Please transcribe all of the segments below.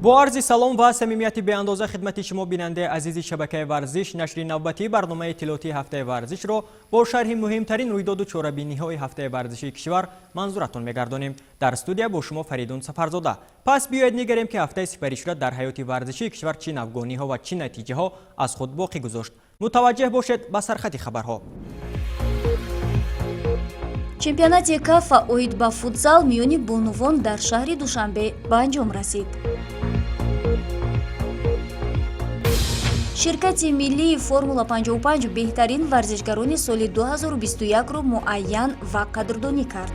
Бо арзи салом ва самимияти беандоза хидмати шумо, бинандаи азизи шабакаи варзиш, нашри навбатии барномаи иттилоотии ҳафтаи варзишро бо шарҳи муҳимтарин рӯйдоду чорабиниҳои ҳафтаи варзишии кишвар манзуратон мегардонем. Дар студия бо шумо Фаридун Сафарзода. Пас биёед нигарем, ки ҳафтаи сипаришуда дар ҳаёти варзишии кишвар чӣ навгониҳо ва чӣ натиҷаҳо аз худ боқӣ гузошт. Мутаваҷҷеҳ бошед ба сархати хабарҳо. Чемпионати КАФА оид ба футзал миёни бонувон дар шаҳри Душанбе ба анҷом расид. Ширкати миллии Формула 55 беҳтарин варзишгарони соли 2021-ро муайян ва қадрдонӣ кард.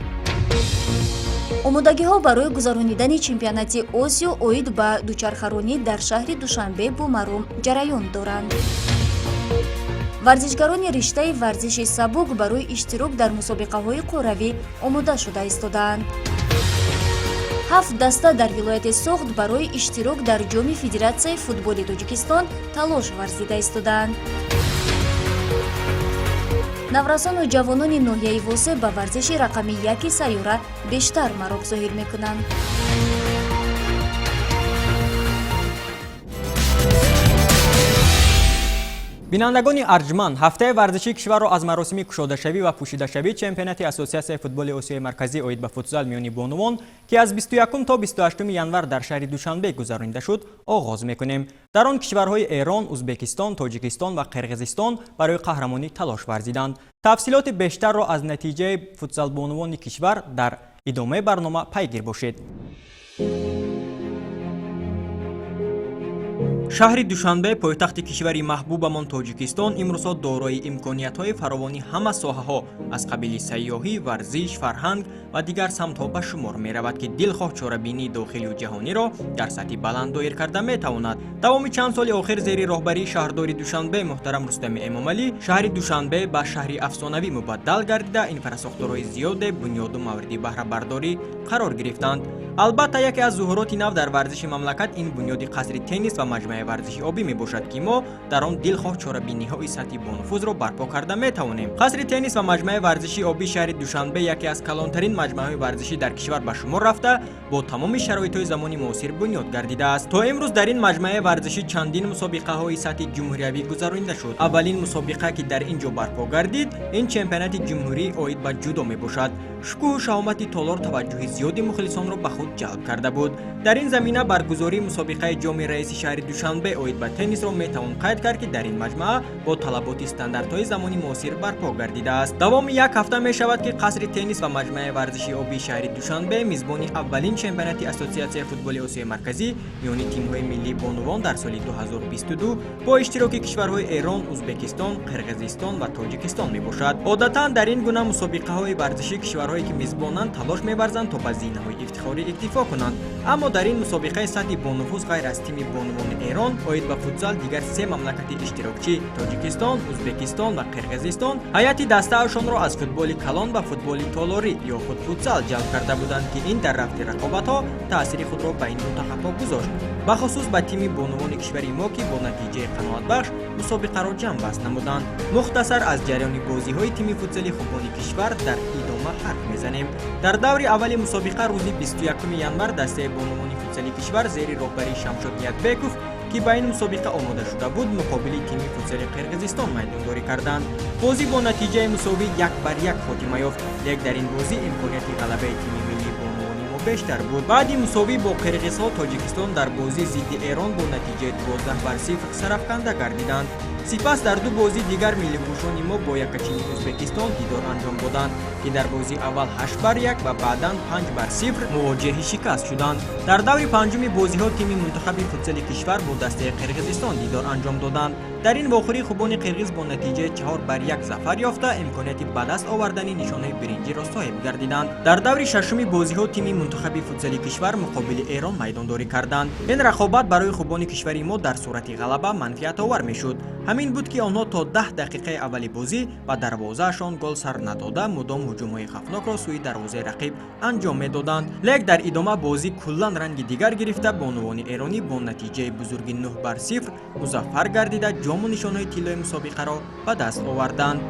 Омодагиҳо барои гузаронидани чемпионати Осиё оид ба дучархаронӣ дар шаҳри Душанбе бо маром ҷараён доранд. Варзишгарони риштаи варзиши сабук барои иштирок дар мусобиқаҳои қорравӣ омода шуда истодаанд. Ҳафт даста дар вилояти Суғд барои иштирок дар Ҷоми Федератсияи футболи Тоҷикистон талош варзида истодаанд. Наврасону ҷавонони ноҳияи Восе ба варзиши рақами яки сайёра бештар мароқ зоҳир мекунанд. Бинандагони арҷманд, ҳафтаи варзишии кишварро аз маросими кушодашавӣ ва пӯшидашавии чемпионати Ассотсиатсияи футболи Осиёи Марказӣ оид ба футзал миёни бонувон, ки аз 21 то 28 январ дар шаҳри Душанбе гузаронида шуд, оғоз мекунем. Дар он кишварҳои Эрон, Узбекистон, Тоҷикистон ва Қирғизистон барои қаҳрамонӣ талош варзиданд. Тафсилоти бештарро аз натиҷаи футзалбонувони кишвар дар идомаи барнома пайгир бошед. Шаҳри Душанбе, пойтахти кишвари маҳбубамон Тоҷикистон, имрӯзҳо дорои имкониятҳои фаровони ҳама соҳаҳо аз қабили сайёҳӣ, варзиш, фарҳанг ва дигар самтҳо ба шумор меравад, ки дилхоҳ чорабинии дохилию ҷаҳониро дар сатҳи баланд доир карда метавонад. Давоми чанд соли охир зери роҳбарии шаҳрдори Душанбе муҳтарам Рустами Эмомалӣ шаҳри Душанбе ба шаҳри афсонавӣ мубаддал гардида, инфрасохторҳои зиёде бунёду мавриди баҳрабардорӣ қарор гирифтанд. Албатта, яке аз зуҳуроти нав дар варзиши мамлакат ин бунёди қасри теннис ва маҷмӯаи варзиши обӣ мебошад, ки мо дар он дилхоҳ чорабиниҳои сатҳи бонуфузро барпо карда метавонем. Қасри теннис ва маҷмӯаи варзиши обии шаҳри Душанбе яке аз калонтарин маҷмӯаҳои варзишӣ дар кишвар ба шумор рафта, бо тамоми шароитҳои замони муосир бунёд гардидааст. То имрӯз дар ин маҷмӯаи варзишӣ чандин мусобиқаҳои сатҳи ҷумҳуриявӣ гузаронида шуд. Аввалин мусобиқа, ки дар ин ҷо барпо гардид, ин чемпионати ҷумҳурӣ оид ба ҷудо мебошад. Шукӯҳу шаҳомати толор таваҷҷӯҳи зиёди мухлисонро ба худ ҷалб карда буд. Дар ин замина баргузории мусобиқаи Ҷоми раиси шаҳри Душанбе оид ба теннисро метавон қайд кард, ки дар ин маҷмӯа бо талаботи стандартҳои замони муосир барпо гардидааст. Давоми як ҳафта мешавад, ки қасри теннис ва маҷмӯаи варзиши обии шаҳри Душанбе мизбони аввалин чемпионати Ассотсиатсияи футболи Осиёи Марказӣ миёни тимҳои миллии бонувон дар соли 2022 бо иштироки кишварҳои Эрон, Узбекистон, Қирғизистон ва Тоҷикистон мебошад. Одатан дар ин гуна мусобиқаҳои варзишӣ кишварҳое ки мизбонанд, талош меварзанд, то ба зинаҳои ифтихорӣ иктифо кунанд. Аммо дар ин мусобиқаи сатҳи бонуфуз ғайр аз тими бонувони Эрон оид ба футзал, дигар се мамлакати иштирокчӣ, Тоҷикистон, Узбекистон ва Қирғизистон, ҳайати дастаашонро аз футболи калон ба футболи толорӣ ё худ футзал ҷалб карда буданд, ки ин дар рафти рақобатҳо таъсири худро ба ин мунтахабҳо гузошт, бахусус ба тими бонувони кишвари мо, ки бо натиҷаи қаноатбахш мусобиқаро ҷамъбаст намуданд. Мухтасар аз ҷараёни бозиҳои тими футзали хубони кишвар дар идома ҳарф мезанем. Дар даври аввали мусобиқа рӯзи 21 январ дастаи бонувони футзали кишвар зери роҳбарии Шамшод Ниятбеков, ки ба ин мусобиқа омода шуда буд, муқобили тими футзали Қирғизистон майдондорӣ карданд. Бозӣ бо натиҷаи мусовӣ 1-1 хотима ёфт, лек дар ин бозӣ имконияти ғалабаи тими миллии бонувони мо бештар буд. Баъди мусовӣ бо қирғизҳо Тоҷикистон дар бозӣ зидди Эрон бо натиҷаи 12-0 сарафканда гардиданд. Сипас дар ду бозии дигар миллипӯшони мо бо якачини Узбекистон дидор анҷом доданд, ки дар бозии аввал 8-1 ва баъдан 5-0 мувоҷеҳи шикаст шуданд. Дар даври панҷуми бозиҳо тими мунтахаби футзали кишвар бо дастаи Қирғизистон дидор анҷом доданд. Дар ин вохӯрӣ хубони қирғиз бо натиҷаи 4-1 зафар ёфта, имконияти ба даст овардани нишонаи биринҷиро соҳиб гардиданд. Дар даври шашуми бозиҳо тими мунтахаби футзали кишвар муқобили Эрон майдондорӣ карданд. Ин рақобат барои хубони кишвари мо дар сурати ғалаба манфиатовар мешуд. Ҳамин буд, ки онҳо то 10 дақиқаи аввали бозӣ ба дарвозаашон гол сар надода, мудом ҳуҷумҳои хавфнокро сӯи дарвозаи рақиб анҷом медоданд. Лек дар идома бозӣ куллан ранги дигар гирифта, бонувони эронӣ бо натиҷаи бузурги 9-0 музаффар гардида, ҷому нишонҳои тиллои мусобиқаро ба даст оварданд.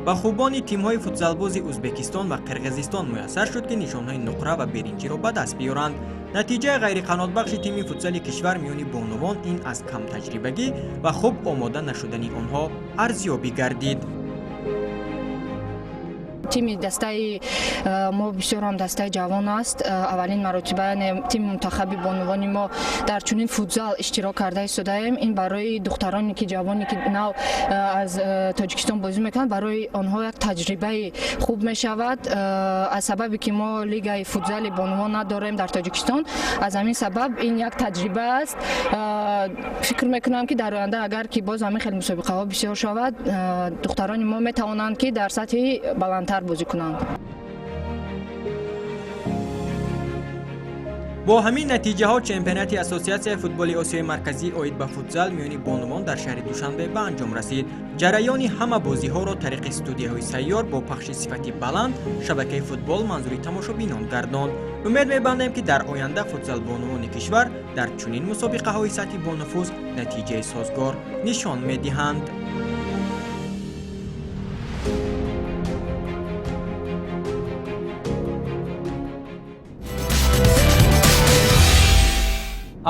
Ба хубони тимҳои футзалбози Ӯзбекистон ва Қирғизистон муяссар шуд, ки нишонҳои нуқра ва биринҷиро ба даст биёранд. Натиҷаи ғайриқаноатбахши тими футзали кишвар миёни бонувон ин аз камтаҷрибагӣ ва хуб омода нашудани онҳо арзёбӣ гардид. Тими дастаи мо бисёр ҳам дастаи ҷавон аст. Аввалин маротиба тими мунтахаби бонувони мо дар чунин футзал иштирок карда истодаем. Ин барои духтароне ки ҷавоне ки нав аз Тоҷикистон бозӣ мекунанд, барои онҳо як таҷрибаи хуб мешавад. Аз сабабе ки мо лигаи футзали бонувон надорем дар Тоҷикистон, аз ҳамин сабаб ин як таҷриба аст. Фикр мекунам, ки дар оянда агар ки боз ҳамин хел мусобиқаҳо бисёр шавад, духтарони мо метавонанд, ки дар сатҳи баландтар бозӣ кунанд. Бо ҳамин натиҷаҳо чемпионати Ассотсиатсияи футболи Осиёи Марказӣ оид ба футзал миёни бонувон дар шаҳри Душанбе ба анҷом расид. Ҷараёни ҳама бозиҳоро тариқи студияҳои сайёр бо пахши сифати баланд шабакаи футбол манзури тамошобинон гардонд. Умед мебандем, ки дар оянда футзалбонувони кишвар дар чунин мусобиқаҳои сатҳи бонуфуз натиҷаи созгор нишон медиҳанд.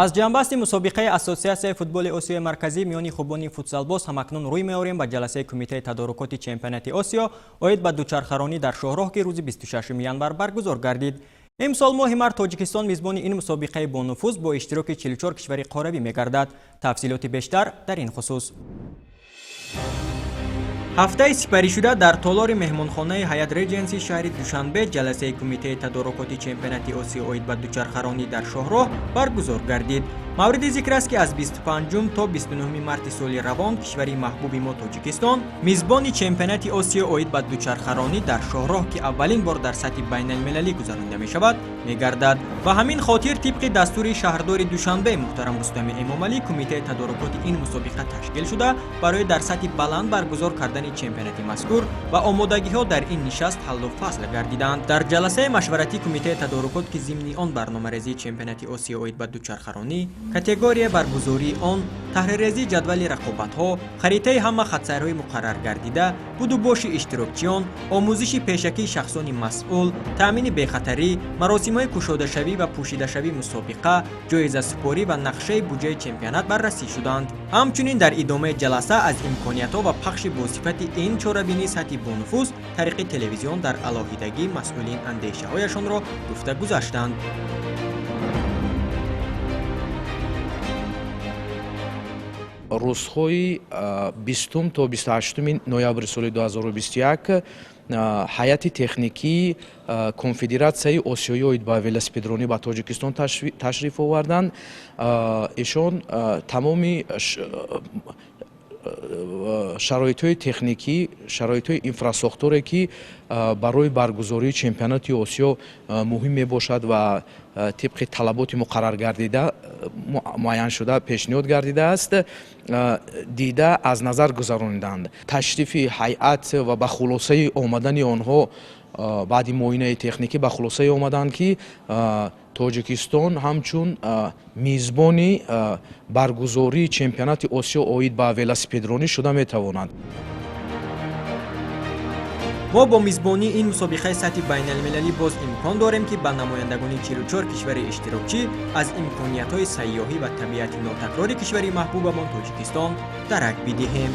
Аз ҷанбасти мусобиқаи Ассотсиатсияи футболи Осиёи Марказӣ миёни хубони футзалбоз ҳамакнун рӯй меорем ба ҷаласаи Кумитаи тадорукоти чемпионати Осиё оид ба дучархаронӣ дар шоҳроҳ, ки рӯзи 26 январ баргузор гардид. Имсол моҳи март Тоҷикистон мизбони ин мусобиқаи бонуфуз бо иштироки 44 кишвари қорравӣ мегардад. Тафсилоти бештар дар ин хусус. Ҳафтаи сипаришуда дар толори меҳмонхонаи Ҳаят Реҷенси шаҳри Душанбе ҷаласаи Кумитаи тадорукоти чемпионати Осиё оид ба дучархаронӣ дар шоҳроҳ баргузор гардид. Мавриди зикр аст, ки аз 25 то 29 марти соли равон кишвари маҳбуби мо Тоҷикистон мизбони чемпионати Осиё оид ба дучархаронӣ дар шоҳроҳ, ки аввалин бор дар сатҳи байналмилалӣ гузаронида мешавад, мегардад. Ба ҳамин хотир тибқи дастури шаҳрдори Душанбе муҳтарам Рустами Эмомалӣ кумитаи тадорукоти ин мусобиқа ташкил шуда, барои дар сатҳи баланд баргузор кардани чемпионати мазкур ва омодагиҳо дар ин нишаст ҳаллу фасл гардиданд. Дар ҷаласаи машваратии кумитаи тадорукот, ки зимни он барномарезии чемпионати Осиё оид ба дучархаронӣ, категория баргузории он, таҳриррезии ҷадвали рақобатҳо, харитаи ҳама хатсайрҳои муқаррар гардида, будубоши иштирокчиён, омӯзиши пешакии шахсони масъул, таъмини бехатарӣ, маросимҳои кушодашавӣ ва пӯшидашавии мусобиқа, ҷоизасупорӣ ва нақшаи буҷаи чемпионат баррасӣ шуданд. Ҳамчунин дар идомаи ҷаласа аз имкониятҳо ва пахши босифати ин чорабинии сатҳи бонуфуз тариқи телевизион дар алоҳидагӣ масъулин андешаҳояшонро гуфта гузаштанд. Рӯзҳои 20 то 28 ноябри соли 2021 ҳайати техникии Конфедератсияи Осиёӣ оид ба велосипедронӣ ба Тоҷикистон ташриф оварданд. Ишон тамоми шароитҳои техникӣ, шароитҳои инфрасохторе, ки барои баргузории чемпионати Осиё муҳим мебошад ва тибқи талаботи муқарраргардида, муайяншуда пешниҳод гардидааст, дида аз назар гузарониданд. Ташрифи ҳайат ва ба хулосаи омадани онҳо баъди муоинаи техникӣ ба хулосае омаданд, ки Тоҷикистон ҳамчун мизбони баргузории чемпионати Осиё оид ба велосипедронӣ шуда метавонад. Мо бо мизбонии ин мусобиқаи сатҳи байналмилалӣ боз имкон дорем, ки ба намояндагони 44 кишвари иштирокчӣ аз имкониятҳои сайёҳӣ ва табиати нотакрори кишвари маҳбубамон Тоҷикистон дарак бидиҳем.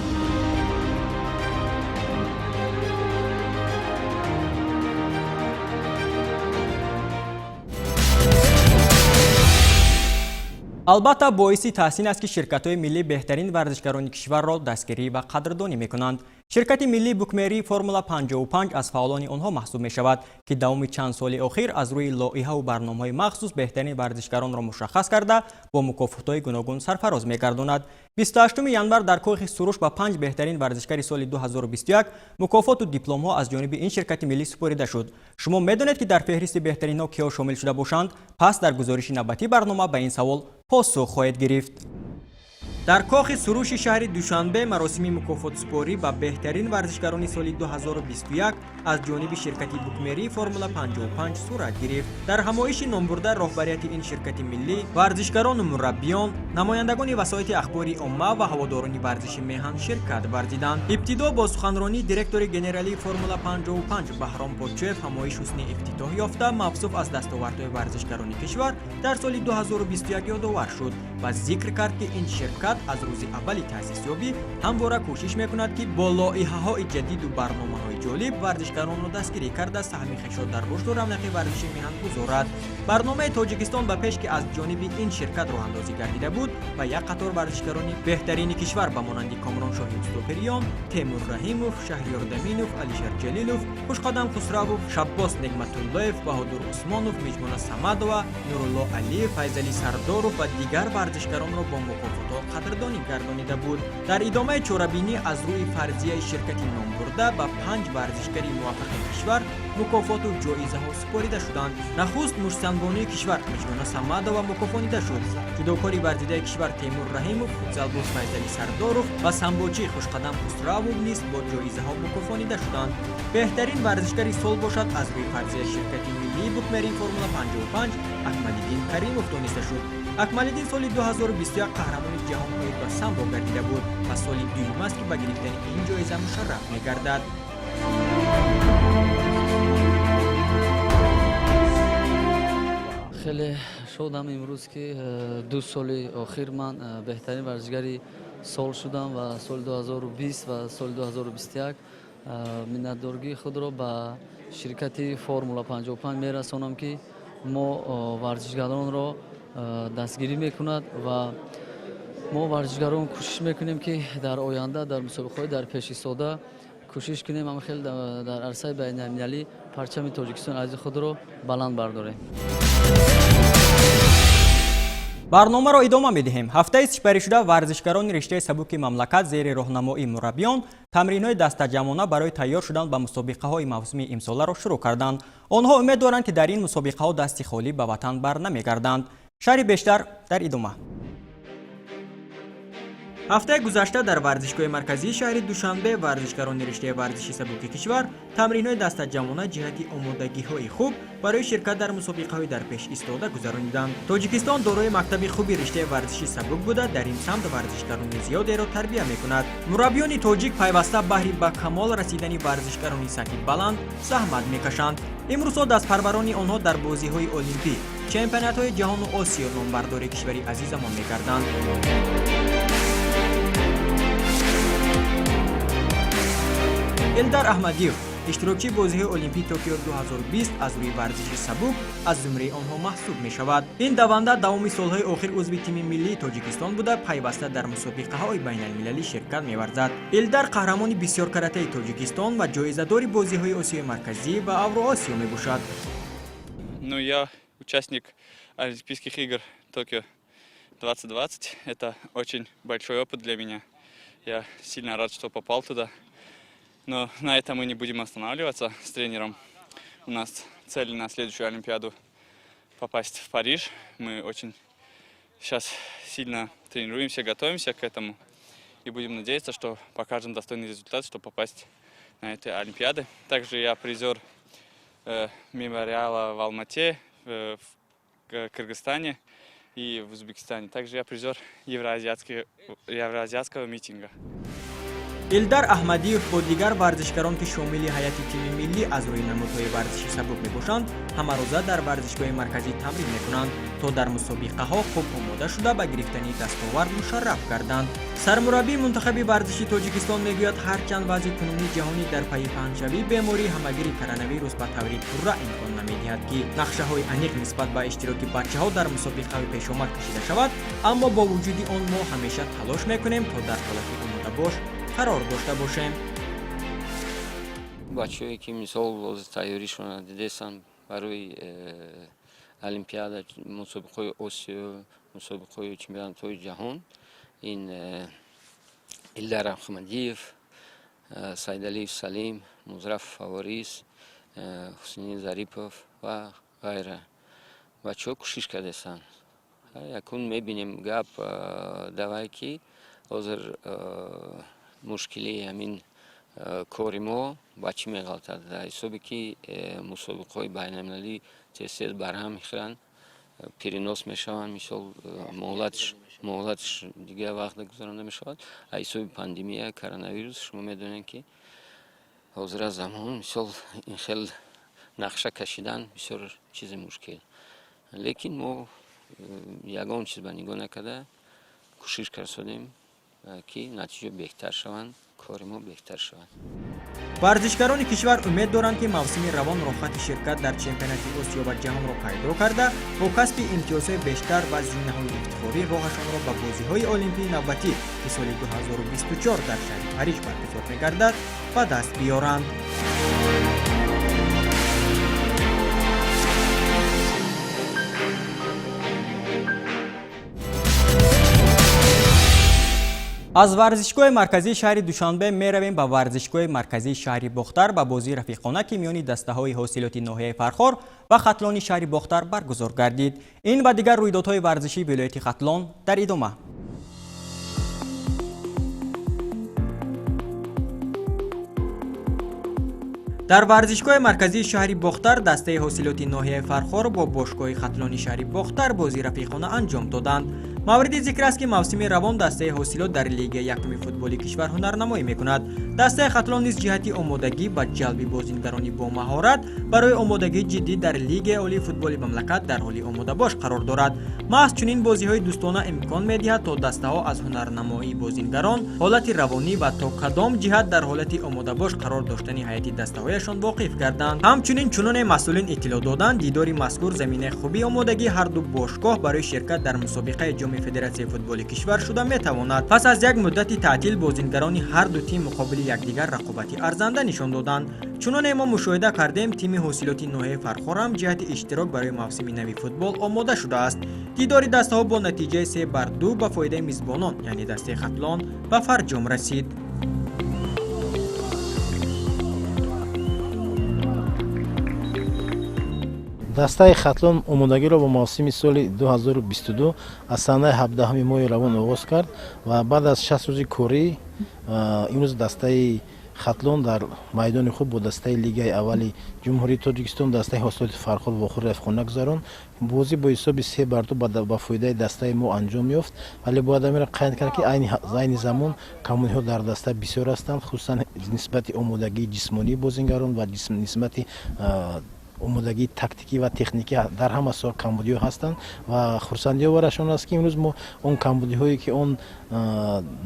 Албатта, боиси таҳсин аст, ки ширкатҳои миллӣ беҳтарин варзишгарони кишварро дастгирӣ ва қадрдонӣ мекунанд. Ширкати миллии букмерии Формула 55 аз фаъолони онҳо маҳсуб мешавад, ки давоми чанд соли охир аз рӯи лоиҳаву барномаҳои махсус беҳтарин варзишгаронро мушаххас карда, бо мукофотҳои гуногун сарфароз мегардонад. 28 январ дар кохи Суруш ба панҷ беҳтарин варзишгари соли 2021 мукофоту дипломҳо аз ҷониби ин ширкати миллӣ супорида шуд. Шумо медонед, ки дар феҳристи беҳтаринҳо киҳо шомил шуда бошанд? Пас дар гузориши навбатии барнома ба ин савол посух хоҳед гирифт. Дар кохи Суруши шаҳри Душанбе маросими мукофотсупорӣ ба беҳтарин варзишгарони соли 2021 аз ҷониби ширкати букмерии Формула 55 сурат гирифт. Дар ҳамоиши номбурда роҳбарияти ин ширкати миллӣ, варзишгарону мураббиён, намояндагони васоити ахбори омма ва ҳаводорони варзиши меҳан ширкат варзиданд. Ибтидо бо суханронии директори генералии Формула 55 Баҳром Подшоев ҳамоиш ҳусни ифтитоҳ ёфта, мавсуф аз дастовардҳои варзишгарони кишвар дар соли 2021 ёдовар шуд ва зикр кард, ки ин ширкат аз рӯзи аввали таъсисёбӣ ҳамвора кӯшиш мекунад, ки бо лоиҳаҳои ҷадиду барномаҳои ҷолиб варзишгаронро дастгирӣ карда, саҳми хешро дар рушду равнақи варзиши меҳан гузорад. Барномаи «Тоҷикистон ба пеш», ки аз ҷониби ин ширкат роҳандозӣ гардида буд, ба як қатор варзишгарони беҳтарини кишвар ба монанди Комроншоҳи Устопириён, Темур Раҳимов, Шаҳриёр Даминов, Алишер Ҷалилов, Хушқадам Хусравов, Шаббос Негматуллоев, Баҳодур Усмонов, Миҷмона Самадова, Нурулло Алиев, Файзалӣ Сардоров ва дигар варзишгаронро бо мукофотҳо қадрдонӣ гардонида буд. Дар идомаи чорабинӣ аз рӯи фарзияи ширкати номбурда ба панҷ варзишгари муваффақи кишвар мукофоту ҷоизаҳо супорида шуданд. Нахуст муштзанбонуи кишвар Миҷгона Самадова мукофонида шуд. Ҷудокори варзидаи кишвар Темур Раҳимов, футзалбоз Файзалӣ Сардоров ва самбочӣ Хушқадам Хусравов низ бо ҷоизаҳо мукофонида шуданд. Беҳтарин варзишгари сол бошад, аз рӯи фарзияи ширкати миллии букмерии Формула 55 Акмалиддин Каримов дониста шуд. Акмалиддин соли 2021 қаҳрамони ҷаҳон оид ба самбо гардида буд ва соли дуюм аст, ки ба гирифтани ин ҷоиза мушарраф мегардад. Хеле шодам имрӯз, ки 2 соли охир ман беҳтарин варзишгари сол шудам ва соли 2020 ва соли 2021. Миннатдоргии худро ба ширкати Формула 55 мерасонам, ки мо варзишгаронро дастгирӣ мекунад ва мо варзишгарон кӯшиш мекунем, ки дар оянда дар мусобиқаҳои дар пеш истода кӯшиш кунем, ҳама хел дар арсаи байналмилалӣ парчами Тоҷикистони азизи худро баланд бардорем. Барномаро идома медиҳем. Ҳафтаи сипаришуда варзишгарони риштаи сабуки мамлакат зери роҳнамоии мураббиён тамринҳои дастаҷамъона барои тайёр шудан ба мусобиқаҳои мавсумии имсоларо шурӯъ карданд. Онҳо умед доранд, ки дар ин мусобиқаҳо дасти холӣ ба ватан бар намегарданд. Шарҳи бештар дар идома. Ҳафтаи гузашта дар варзишгоҳи марказии шаҳри Душанбе варзишгарони риштаи варзиши сабуки кишвар тамринҳои дастаҷамъона ҷиҳати омодагиҳои хуб барои ширкат дар мусобиқаҳои дар пеш истода гузарониданд. Тоҷикистон дорои мактаби хуби риштаи варзиши сабук буда, дар ин самт варзишгарони зиёдеро тарбия мекунад. Мураббиёни тоҷик пайваста баҳри ба камол расидани варзишгарони сатҳи баланд заҳмат мекашанд. Имрӯзҳо дастпарварони онҳо дар бозиҳои олимпӣ, чемпионатҳои ҷаҳону Осиё номбардори кишвари азизамон мегарданд. Элдар Аҳмадиев, иштирокчии бозиҳои олимпии Токио 2020, аз рӯи варзиши сабук аз зумраи онҳо маҳсуб мешавад. Ин даванда давоми солҳои охир узви тими миллии Тоҷикистон буда, пайваста дар мусобиқаҳои байналмилалӣ ширкат меварзад. Элдар қаҳрамони бисёркаратаи Тоҷикистон ва ҷоизадори бозиҳои Осиёи Марказӣ ва Авроосиё мебошад. Ну, я участник Олимпийских игр Токио 2020. Это очень большой опыт для меня. Я сильно рад, что попал туда. Но на этом мы не будем останавливаться с тренером. У нас цель на следующую Олимпиаду — попасть в Париж. Мы очень сейчас сильно тренируемся, готовимся к этому. И будем надеяться, что покажем достойный результат, чтобы попасть на эти Олимпиады. Также я призер мемориала в Алмате, в Кыргызстане и в Узбекистане. Также я призер евроазиатского митинга. Элдар Аҳмадиев бо дигар варзишгарон, ки шомили ҳайати тими миллӣ аз рӯи намудҳои варзиши сабук мебошанд, ҳамарӯза дар варзишгоҳи марказӣ тамрин мекунанд, то дар мусобиқаҳо хуб омода шуда, ба гирифтани дастовард мушарраф гарданд. Сармураббии мунтахаби варзиши Тоҷикистон мегӯяд, ҳарчанд вазъи кунунии ҷаҳонӣ дар пайи паҳншавии бемории ҳамагири коронавирус ба таври пурра имкон намедиҳад, ки нақшаҳои аниқ нисбат ба иштироки бачаҳо дар мусобиқаҳои пешомад кашида шавад, аммо бо вуҷуди он мо ҳамеша талош мекунем, то дар ҳолати омодабош қарор дошта бошем. Бачаҳое, ки мисол ҳозир тайёришона дидестанд барои олимпиада, мусобиқаҳои Осиё, мусобиқаҳои чемпионатҳои ҷаҳон, ин Илдар Аҳмадиев, Сайдалиев Салим, Музраф Фаворис, Ҳусни Зарипов ва ғайра. Бачаҳо кӯшиш кардестанд. Якун мебинем, гап давай ки Ҳозир мушкилии ҳамин кори мо ба чӣ меғалтад? Дар ҳисобе ки мусобиқаҳои байналмилалӣ тез-тез барҳам мехӯранд, перенос мешаванд, мисол муҳлатш дигар вақт гузаронда мешавад. Аз ҳисоби пандемия коронавирус шумо медонед, ки ҳозира замон мисол ин хел нақша кашидан бисёр чизи мушкил. Лекин мо ягон чиз ба нигоҳ накарда кӯшиш кардем, ки натиҷа беҳтар шаванд, кори мо беҳтар шавад. Варзишгарони кишвар умед доранд, ки мавсими равон роҳхати ширкат дар чемпионати Осиё ва ҷаҳонро пайдо карда, бо касби имтиёзҳои бештар ва зинаҳои ифтихорӣ роҳашонро ба бозиҳои олимпии навбатӣ, ки соли 2024 дар шаҳри Париж баргузор мегардад, ба даст биёранд. Аз варзишгоҳи марказии шаҳри Душанбе меравем ба варзишгоҳи марказии шаҳри Бохтар, ба бозии рафиқона, ки миёни дастаҳои ҳосилоти ноҳияи Фархор ва Хатлони шаҳри Бохтар баргузор гардид. Ин ва дигар рӯйдодҳои варзишии вилояти Хатлон дар идома. Дар варзишгоҳи марказии шаҳри Бохтар дастаи ҳосилоти ноҳияи Фархор бо бошгоҳи Хатлони шаҳри Бохтар бозии рафиқона анҷом доданд. Мавриди зикр аст, ки мавсими равон дастаи ҳосилот дар лигаи якуми футболи кишвар ҳунарнамоӣ мекунад. Дастаи Хатлон низ ҷиҳати омодагӣ ба ҷалби бозингарони бомаҳорат барои омодагии ҷиддӣ дар лигаи олии футболи мамлакат дар ҳоли омодабош қарор дорад. Маҳз чунин бозиҳои дӯстона имкон медиҳад, то дастаҳо аз ҳунарнамоии бозингарон, ҳолати равонӣ ва то кадом ҷиҳат дар ҳолати омодабош қарор доштани ҳайати дастаҳояшон воқиф гарданд. Ҳамчунин, чуноне масъулин иттилоъ доданд, дидори мазкур заминаи хуби омодагии ҳарду бошгоҳ барои ширкат дар мусобиқаи ҷоми Федератсияи футболи кишвар шуда метавонад. Пас аз як муддати таътил бозингарони ҳарду тим муқобили якдигар рақобати арзанда нишон доданд. Чуноне мо мушоҳида кардем, тими ҳосилоти ноҳияи Фархор ҳам ҷиҳати иштирок барои мавсими нави футбол омода шудааст. Дидори дастаҳо бо натиҷаи 3-2 ба фоидаи мизбонон, яъне дастаи Хатлон, ба фарҷом расид. Дастаи Хатлон омодагиро ба мавсими соли 2022 аз санаи 17 моҳи равон оғоз кард ва баъд аз 6 рӯзи корӣ имрӯз дастаи Хатлон дар майдони худ бо дастаи лигаи аввали Ҷумҳурии Тоҷикистон, дастаи ҳосилоти Фархор, вохӯри рафиқона гузаронд. Бозӣ бо ҳисоби 3-2 ба фоидаи дастаи мо анҷом ёфт, вале бояд амира қайд кард, ки айни замон камбудиҳо дар даста бисёр ҳастанд, хусусан нисбати омодагии ҷисмонии бозингарон ва нисбати омодагии тактикӣ ва техникӣ дар ҳама соҳа камбудиҳо ҳастанд. Ва хурсандиовараш он аст, ки имрӯз мо он камбудиҳое, ки он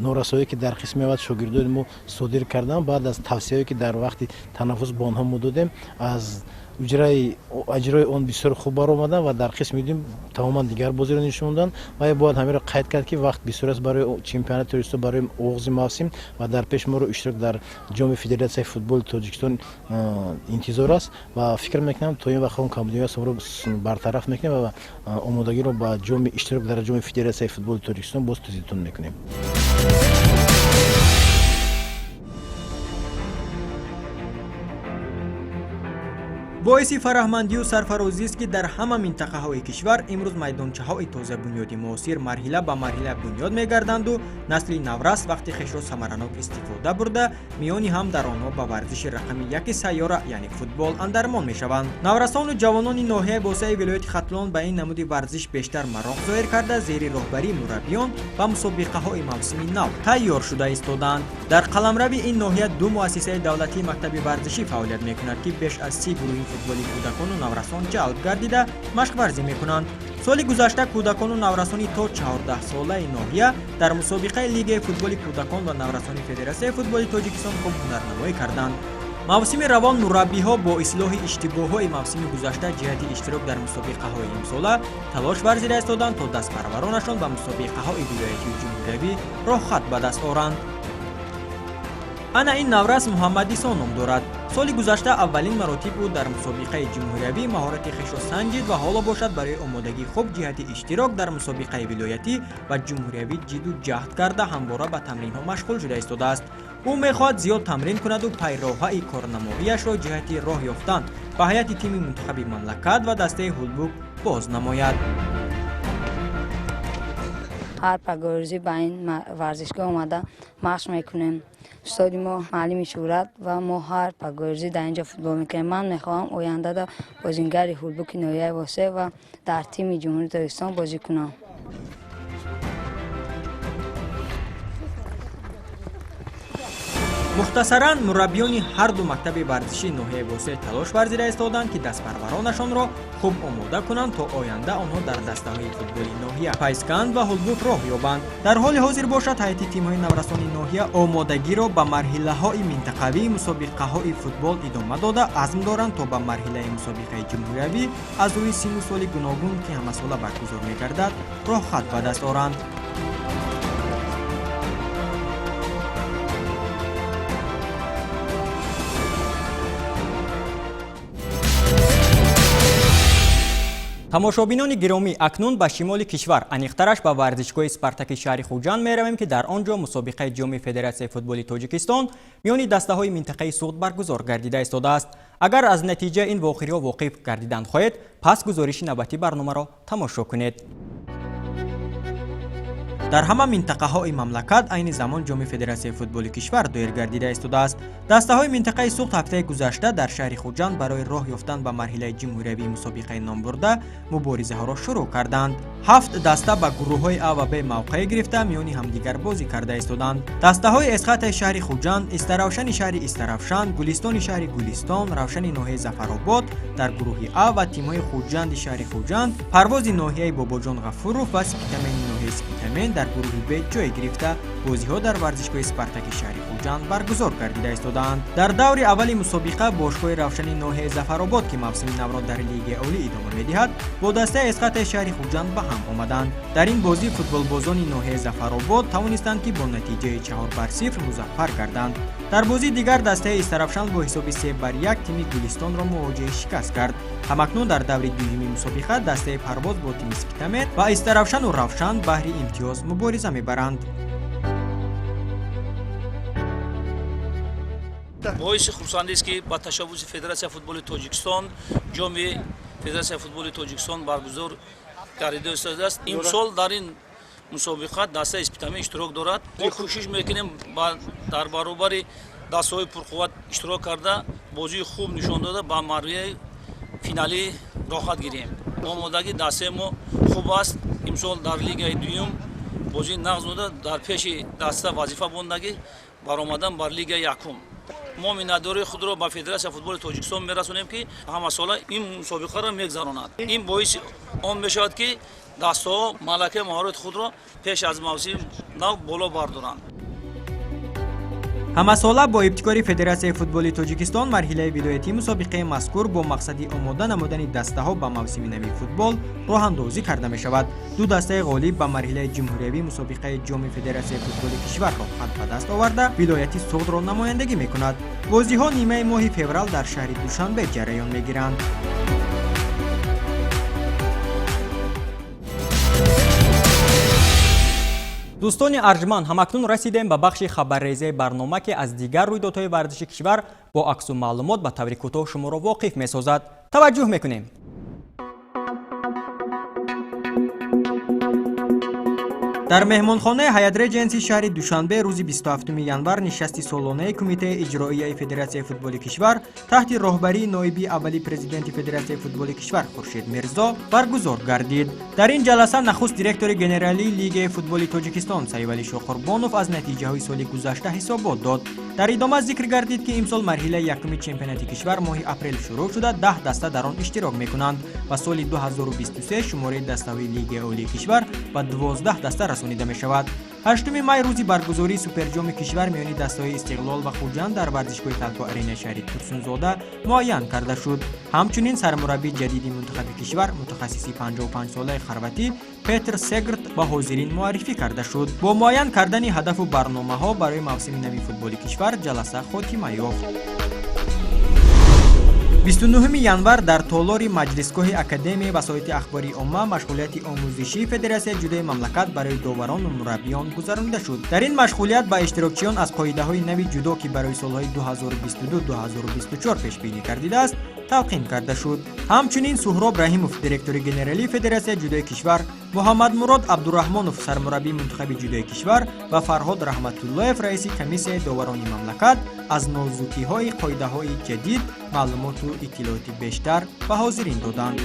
норасоие, ки дар қисми аввал шогирдони мо содир карданд, баъд аз тавсияҳое, ки дар вақти танаффус бо онҳо мо додем, аз иҷрои он бисёр хуб баромаданд ва дар қисми дуюм тамоман дигар бозиро нишон доданд. Ва бояд ҳамеро қайд кард, ки вақт бисёр аст барои чемпионати Тоҷикистон, барои оғози мавсим, ва дар пеш моро иштирок дар ҷоми Федератсияи футболи Тоҷикистон интизор аст. Ва фикр мекунам, то ин вақт он камбудиҳоро бартараф мекунем ва омодагиро ба ҷоми иштирок дар ҷоми Федератсияи футболи Тоҷикистон боз тезитон мекунем. Боиси фараҳмандию сарфарозист, ки дар ҳама минтақаҳои кишвар имрӯз майдончаҳои тозабунёди муосир марҳила ба марҳила бунёд мегарданду насли наврас вақти хешро самаранок истифода бурда, миёни ҳам дар онҳо ба варзиши рақами яки сайёра, яъне футбол, андармон мешаванд. Наврасону ҷавонони ноҳияи Босаи вилояти Хатлон ба ин намуди варзиш бештар мароқ зоҳир карда, зери роҳбарии мураббиён ба мусобиқаҳои мавсими нав тайёр шуда истоданд. Дар қаламрави ин ноҳия ду муассисаи давлатии мактаби варзишӣ фаъолият мекунад, ки беш аз 30 гурӯҳи футболи кӯдакону наврасон ҷалб гардида, машқварзӣ мекунанд. Соли гузашта кӯдакону наврасони то 14-солаи ноҳия дар мусобиқаи лигаи футболи кӯдакон ва наврасони Федератсияи футболи Тоҷикистон хуб ҳунарнамоӣ карданд. Мавсими равон мураббиҳо бо ислоҳи иштибоҳҳои мавсими гузашта ҷиҳати иштирок дар мусобиқаҳои имсола талош варзида истоданд, то дастпарваронашон ба мусобиқаҳои вилоятию ҷумҳуриявӣ роҳхат ба даст оранд. Ана ин наврас Муҳаммадисо ном дорад. Соли гузашта аввалин маротиб ӯ дар мусобиқаи ҷумҳуриявӣ маҳорати хешро санҷид ва ҳоло бошад барои омодагии хуб ҷиҳати иштирок дар мусобиқаи вилоятӣ ва ҷумҳуриявӣ ҷидду ҷаҳд карда, ҳамвора ба тамринҳо машғул шуда истодааст. Ӯ мехоҳад зиёд тамрин кунаду пайроҳаи корнамоияшро ҷиҳати роҳ ёфтан ба ҳайати тими мунтахаби мамлакат ва дастаи ҳулбук боз намояд. Ҳар пагоҳрӯзӣ ба ин варзишгоҳ омада машқ мекунем. Устоди мо муаллими Шӯҳрат ва мо ҳар пагоҳрӯзӣ дар инҷо футбол мекунем. Ман мехоҳам ояндада бозингари ҳулбуки ноҳияи Восеъ ва дар тими Ҷумҳурии Тоҷикистон бозӣ кунам. Мухтасаран, мураббиёни ҳар ду мактаби варзишии ноҳияи Восеъ талош варзида истоданд, ки дастпарваронашонро хуб омода кунанд, то оянда онҳо дар дастаҳои футболи ноҳия Пайсканд ва Ҳулбук роҳ ёбанд. Дар ҳоли ҳозир бошад, ҳайати тимҳои наврасони ноҳия омодагиро ба марҳилаҳои минтақавии мусобиқаҳои футбол идома дода, азм доранд, то ба марҳилаи мусобиқаи ҷумҳуриявӣ аз рӯи синну соли гуногун, ки ҳамасола баргузор мегардад, роҳхат ба даст оранд. Тамошобинони гиромӣ, акнун ба шимоли кишвар, аниқтараш ба варзишгоҳи Спартаки шаҳри Хуҷанд меравем, ки дар он ҷо мусобиқаи Ҷоми Федератсияи футболи Тоҷикистон миёни дастаҳои минтақаи Суғд баргузор гардида истодааст. Агар аз натиҷаи ин вохӯриҳо воқиф гардидан хоҳед, пас гузориши навбатии барномаро тамошо кунед. Дар ҳама минтақаҳои мамлакат айни замон Ҷоми Федератсияи футболи кишвар доир гардида истодааст. Дастаҳои минтақаи Суғд ҳафтаи гузашта дар шаҳри Хуҷанд барои роҳ ёфтан ба марҳилаи ҷумҳуриявии мусобиқаи номбурда муборизаҳоро шурӯъ карданд. 7 даста ба гурӯҳҳои А ва Б мавқеъ гирифта миёни ҳамдигар бозӣ карда истоданд. Дастаҳои Эсхатаи шаҳри Хуҷанд, Истаравшани шаҳри Истаравшан, Гулистони шаҳри Гулистон, Равшани ноҳияи Зафаробод дар гурӯҳи А ва тимҳои Хуҷанди шаҳри Хуҷанд, Парвози ноҳияи Бобоҷон Ғафуров ва Спитамени ноҳияи Спитамен дар гурӯҳи Б ҷой гирифта, бозиҳо дар варзишгоҳи Спартаки шаҳри Хуҷанд баргузор гардида истодаанд. Дар даври аввали мусобиқа бошгоҳи Равшани ноҳияи Зафаробод, ки мавсими навро дар Лигаи олӣ идома медиҳад, бо дастаи Эсхатаи шаҳри Хуҷанд ба ҳам омаданд. Дар ин бозӣ футболбозони ноҳияи Зафаробод тавонистанд, ки бо натиҷаи 4-0 музаффар гарданд. Дар бозии дигар дастаи Истаравшан бо ҳисоби 3-1 тими Гулистонро мувоҷиҳи шикаст кард. Ҳамакнун дар даври дуюми мусобиқа дастаи Парвоз бо тими Спитамен ва Истаравшану Равшан баҳри имтиёз мубориза мебаранд. Боиси хурсандист, ки ба ташаббуси Федератсияи футболи Тоҷикистон Ҷоми Федератсияи футболи Тоҷикистон баргузор гардида истодааст. Имсол дар ин мусобиқа дастаи Спитамен иштирок дорад. Мо кӯшиш мекунем дар баробари дастаҳои пурқувват иштирок карда, бозии хуб нишон дода, ба марҳилаи финалӣ роҳхат гирем. Омодагии дастаи мо хуб аст. Имсол дар лигаи дуюм бозии нағз буда, дар пеши даста вазифа мондагӣ баромадан бар лигаи якум. Мо миннатдории худро ба Федератсияи футболи Тоҷикистон мерасонем, ки ҳамасола ин мусобиқаро мегузаронад. Ин боиси он мешавад, ки дастаҳо малакаи маҳорати худро пеш аз мавсими нав боло бардоранд. Ҳамасола бо ибтикори Федератсияи футболи Тоҷикистон марҳилаи вилоятии мусобиқаи мазкур бо мақсади омода намудани дастаҳо ба мавсими нави футбол роҳандозӣ карда мешавад. Ду дастаи ғолиб ба марҳилаи ҷумҳуриявии мусобиқаи Ҷоми Федератсияи футболи кишвар роҳхат ба даст оварда, вилояти Суғдро намояндагӣ мекунад. Бозиҳо нимаи моҳи феврал дар шаҳри Душанбе ҷараён мегиранд. Дӯстони арҷманд, ҳамакнун расидем ба бахши хабаррезаи барнома, ки аз дигар рӯйдодҳои варзиши кишвар бо аксу маълумот ба таври кӯтоҳ шуморо воқиф месозад. Таваҷҷӯҳ мекунем. Дар меҳмонхонаи Ҳаят Реҷенси шаҳри Душанбе рӯзи 27 январ нишасти солонаи Кумитаи иҷроияи Федератсияи футболи кишвар таҳти роҳбарии ноиби аввали президенти Федератсияи футболи кишвар Хуршед Мирзо баргузор гардид. Дар ин ҷаласа нахуст директори генералии Лигаи футболи Тоҷикистон Саидвали Шоҳқурбонов аз натиҷаҳои соли гузашта ҳисобот дод. Дар идома зикр гардид, ки имсол марҳилаи якуми чемпионати кишвар моҳи апрел шурӯъ шуда, 10 даста дар он иштирок мекунанд ва соли 2023 шумораи дастаҳои Лигаи олии кишвар ба 12 даста расонида мешавад. 8 май рӯзи баргузории суперҷоми кишвар миёни дастаҳои Истиқлол ва Хуҷанд дар варзишгоҳи Талко Аренаи шаҳри Турсунзода муайян карда шуд. Ҳамчунин сармураббии ҷадиди мунтахаби кишвар, мутахассиси 55-солаи хорватӣ Петр Сегрт ба ҳозирин муаррифӣ карда шуд. Бо муайян кардани ҳадафу барномаҳо барои мавсими нави футболи кишвар ҷаласа хотима ёфт. 29 январ дар толори маҷлисгоҳи Академияи васоити ахбори омма машғулияти омӯзишии Федератсияи ҷудои мамлакат барои доварону мураббиён гузаронида шуд. Дар ин машғулият ба иштирокчиён аз қоидаҳои нави ҷудо, ки барои солҳои 2022-2024 пешбинӣ гардидааст, талқин карда шуд. Ҳамчунин Суҳроб Раҳимов, директори генералии Федератсияи ҷудои кишвар, Муҳаммадмурод Абдураҳмонов, сармураббии мунтахаби ҷудои кишвар ва Фарҳод Раҳматуллоев, раиси комиссияи доварони мамлакат, аз нозукиҳои қоидаҳои ҷадид маълумоту иттилооти бештар ба ҳозирин доданд.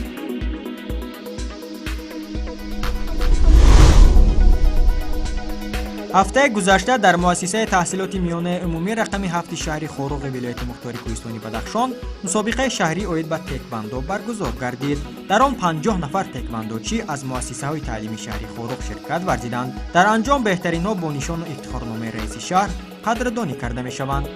Ҳафтаи гузашта дар муассисаи таҳсилоти миёнаи умумӣ рақами 7 шаҳри Хоруғи вилояти мухтори кӯҳистони Бадахшон мусобиқаи шаҳрӣ оид ба теквандо баргузор гардид. Дар он 50 нафар теквандочӣ аз муассисаҳои таълими шаҳри Хоруғ ширкат варзиданд. Дар анҷом беҳтаринҳо бо нишону ифтихорномаи раиси шаҳр қадрдонӣ карда мешаванд.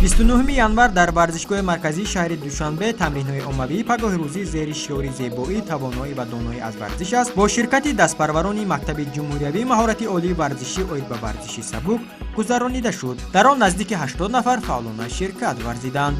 29 январ дар варзишгоҳи марказии шаҳри Душанбе тамринҳои оммавии пагоҳи рӯзӣ зери шиори зебоӣ, тавоноӣ ва доноӣ аз варзиш аст бо ширкати дастпарварони мактаби ҷумҳуриявии маҳорати олии варзишӣ оид ба варзиши сабук гузаронида шуд. Дар он наздики 80 нафар фаъолона ширкат варзиданд.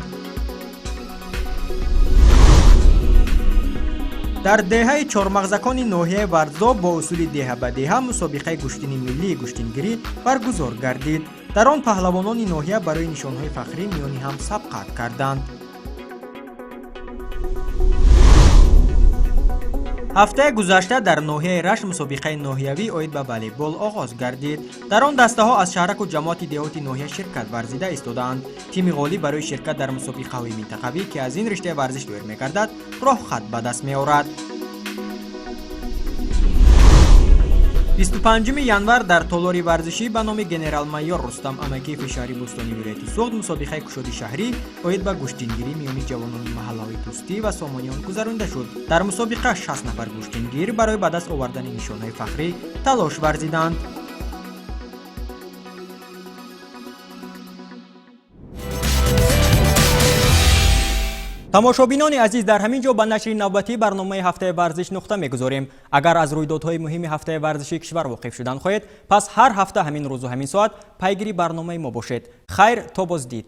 Дар деҳаи Чормағзакони ноҳияи Варзоб бо усули деҳа ба деҳа мусобиқаи гӯштини миллии гӯштингирӣ баргузор гардид. Дар он паҳлавонони ноҳия барои нишонҳои фахрӣ миёни ҳам сабқат карданд. Ҳафтаи гузашта дар ноҳияи Рашт мусобиқаи ноҳиявӣ оид ба волейбол оғоз гардид. Дар он дастаҳо аз шаҳраку ҷамоати деҳоти ноҳия ширкат варзида истодаанд. Тими ғолиб барои ширкат дар мусобиқаҳои минтақавӣ, ки аз ин риштаи варзиш доир мегардад, роҳхат ба даст меорад. 25 январ дар толори варзишӣ ба номи генерал-майор Рустам Амакиеви шаҳри Бӯстони вилояти Суғд мусобиқаи кушоди шаҳрӣ оид ба гӯштингирӣ миёни ҷавонони маҳаллаҳои Дӯстӣ ва Сомониён гузаронида шуд. Дар мусобиқа 60 нафар гӯштингир барои ба даст овардани нишонҳои фахрӣ талош варзиданд. Тамошобинони азиз, дар ҳамин ҷо ба нашри навбатии барномаи ҳафтаи варзиш нуқта мегузорем. Агар аз рӯйдодҳои муҳими ҳафтаи варзиши кишвар воқиф шудан хоҳед, пас ҳар ҳафта ҳамин рӯзу ҳамин соат пайгири барномаи мо бошед. Хайр, то боздид.